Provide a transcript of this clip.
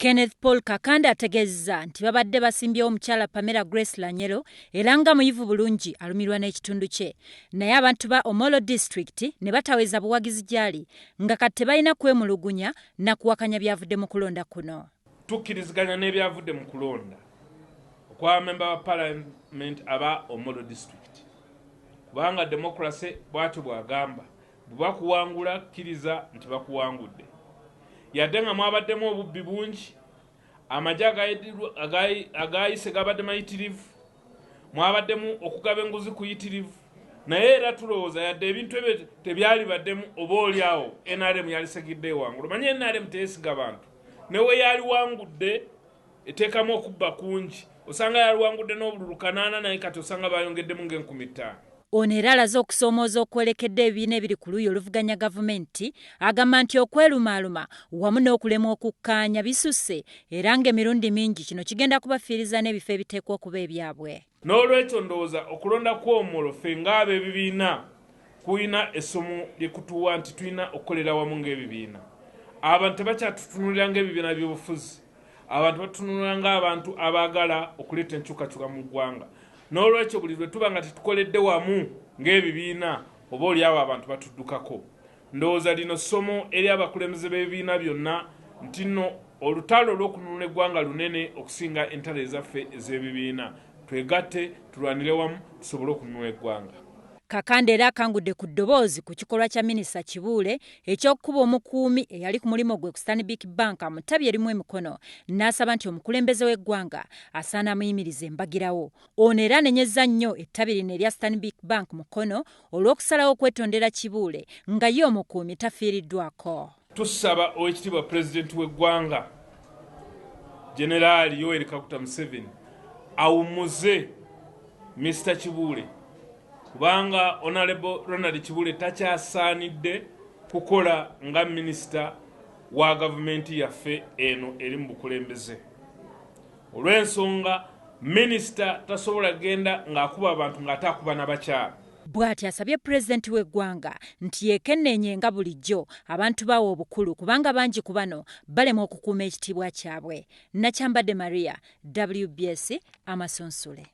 Kenneth Paul Kakande ategeezezza nti babadde basimbyewo omukyala Pamela Grace Lanyero era nga muyivu bulungi alumirwa n'ekitundu kye, naye abantu ba Omoro District ne bataweza buwagizi gy'ali nga kati tebalina kwemulugunya na kuwakanya byavudde mu kulonda kuno. Tukkiriziganya n'ebyavudde mu kulonda okwa memba wa Parliament aba Omoro District, kubanga democracy bw'atyo bw'agamba, bwe bakuwangula kkiriza nti bakuwangudde. Yadde nga mwabaddemu obubbi bungi, amagye agayise gabadde mayitirivu, mwabaddemu okugaba enguzi kuyitirivu, naye era tulowooza yadde ebintu ebyo tebyalibaddemu oba oli awo NRM yalisegidde ewangula. Omanyi NRM teyeesiga bantu, ne we yaliwangudde eteekamu okubba kungi, osanga yaliwangudde n'obululu 800, naye kati osanga bayongeddemu ng'enkumi ttaano. Ono era alaze okusoomooza okwolekedde ebibiina ebiri ku luuyi oluvuganya gavumenti, agamba nti okwerumaaluma wamu n'okulemwa okukkaanya bisusse era ng'emirundi mingi kino kigenda kubafiiriza n'ebifo ebiteekwa okuba ebyabwe. N'olwekyo ndowooza okulonda kw'Omoro ffe ng'ab'ebibiina kulina essomo lye kutuwa nti tulina okukolera wamu ng'ebibiina. Abantu tebakyatutunulira ng'ebibiina by'obufuzi, abantu batutunulira ng'abantu abaagala okuleeta enkyukakyuka mu ggwanga. N'olwekyo buli lwe tuba nga tetukoledde wamu ng'ebibiina, oba oliawo abantu batuddukako. Ndowooza lino ssomo eri abakulembeze b'ebibiina byonna nti nno olutalo olw'okununula eggwanga lunene okusinga entalo ezaffe ez'ebibiina. Twegatte, tulwanire wamu, tusobole okununula eggwanga. Kakande era akangudde ku ddoboozi ku kikolwa kya Minisita Kibuule eky'okukuba omukuumi eyali ku mulimu gwe ku Stanbic Bank mu ttabi erimu emikono, n'asaba nti omukulembeze w'eggwanga asaana amuyimirize embagirawo. Ono era anenyezza nnyo ettabi lino erya Stanbic Bank Mukono olw'okusalawo okwetondera Kibuule nga ye omukuumi tafiiriddwako. Tusaba Oweekitiibwa Pulezidenti w'eggwanga Generaali Yoweri Kaguta Museveni awummuze Mr Kibuule, kubanga Honorable Ronald Kibuule takyasaanidde kukola nga minisita wa gavumenti yaffe eno eri mu bukulembeze, olw'ensonga minisita tasobola kugenda ng'akuba abantu ng'ate akuba n'abakyala. Bw'ati asabye pulezidenti w'eggwanga nti yeekenneenye nga bulijjo abantu bawa obukulu, kubanga bangi ku bano balemwa okukuuma ekitiibwa kyabwe. Nakyambadde Maria, WBS, Amasunsule.